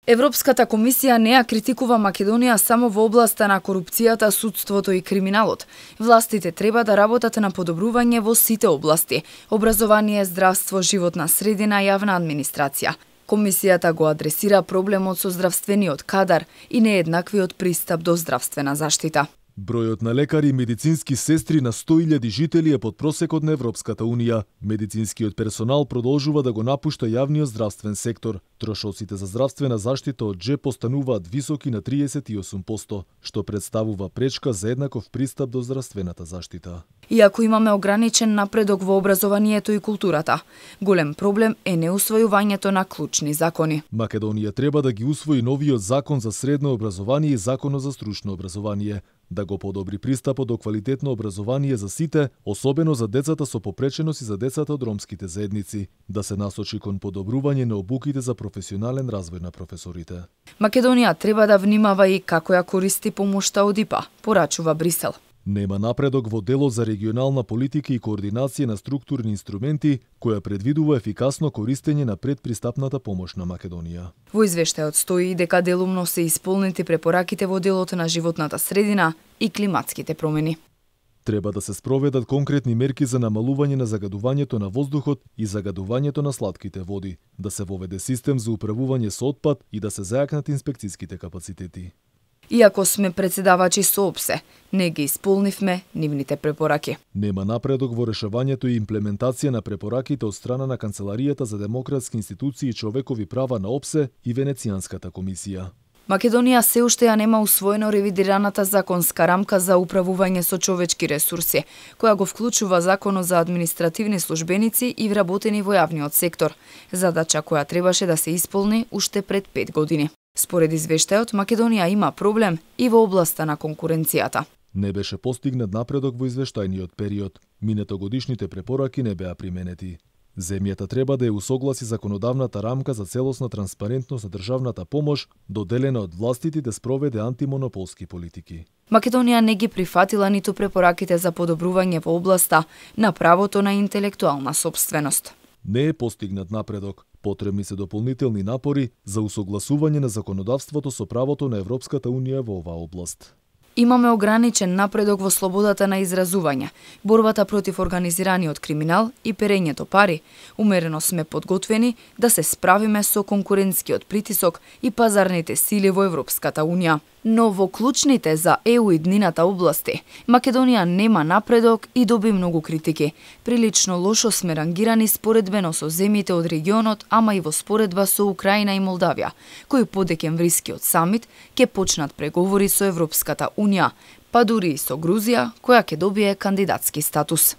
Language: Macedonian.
Европската комисија не ја критикува Македонија само во областа на корупцијата, судството и криминалот. Властите треба да работат на подобрување во сите области: образование, здравство, животна средина, јавна администрација. Комисијата го адресира проблемот со здравствениот кадар и нееднаквиот пристап до здравствена заштита. Бројот на лекари и медицински сестри на 100.000 жители е под просекот на Европската Унија. Медицинскиот персонал продолжува да го напушта јавниот здравствен сектор. Трошоците за здравствена заштита од џеп постануваат високи на 38%, што представува пречка за еднаков пристап до здравствената заштита. Иако имаме ограничен напредок во образованието и културата, голем проблем е неусвојувањето на клучни закони. Македонија треба да ги усвои новиот закон за средно образование и законот за стручно образование, да го подобри пристапот до квалитетно образование за сите, особено за децата со попреченост и за децата од ромските заедници, да се насочи кон подобрување на обуките за професионален развој на професорите. Македонија треба да внимава и како ја користи помошта од ИПА, порачува Брисел. Нема напредок во делот за регионална политика и координација на структурни инструменти, која предвидува ефикасно користење на предпристапната помош на Македонија. Во извештајот стои дека делумно се исполнети препораките во делот на животната средина и климатските промени. Треба да се спроведат конкретни мерки за намалување на загадувањето на воздухот и загадувањето на слатките води, да се воведе систем за управување со отпад и да се зајакнат инспекцијските капацитети. Иако сме председавачи со ОПСЕ, не ги исполнивме нивните препораки. Нема напредок во решавањето и имплементација на препораките од страна на Канцеларијата за демократски институции и човекови права на ОПСЕ и Венецијанската комисија. Македонија се уште ја нема усвоено ревидираната законска рамка за управување со човечки ресурси, која го вклучува Законот за административни службеници и вработени во јавниот сектор, задача која требаше да се исполни уште пред 5 години. Според извештајот, Македонија има проблем и во областа на конкуренцијата. Не беше постигнат напредок во извештајниот период. Минатогодишните препораки не беа применети. Земјата треба да ја усогласи законодавната рамка за целосна транспарентност на државната помош, доделена од властите да спроведе антимонополски политики. Македонија не ги прифатила ниту препораките за подобрување во областа на правото на интелектуална сопственост. Не е постигнат напредок. Потребни се дополнителни напори за усогласување на законодавството со правото на Европската Унија во оваа област. Имаме ограничен напредок во слободата на изразување, борбата против организираниот криминал и перењето пари. Умерено сме подготвени да се справиме со конкурентскиот притисок и пазарните сили во Европската Унија. Но во клучните за ЕУ и днината области, Македонија нема напредок и доби многу критики. Прилично лошо сме рангирани споредбено со земјите од регионот, ама и во споредба со Украина и Молдавија, кои по декемврискиот самит ќе почнат преговори со Европската Унија, па дури и со Грузија, која ќе добие кандидатски статус.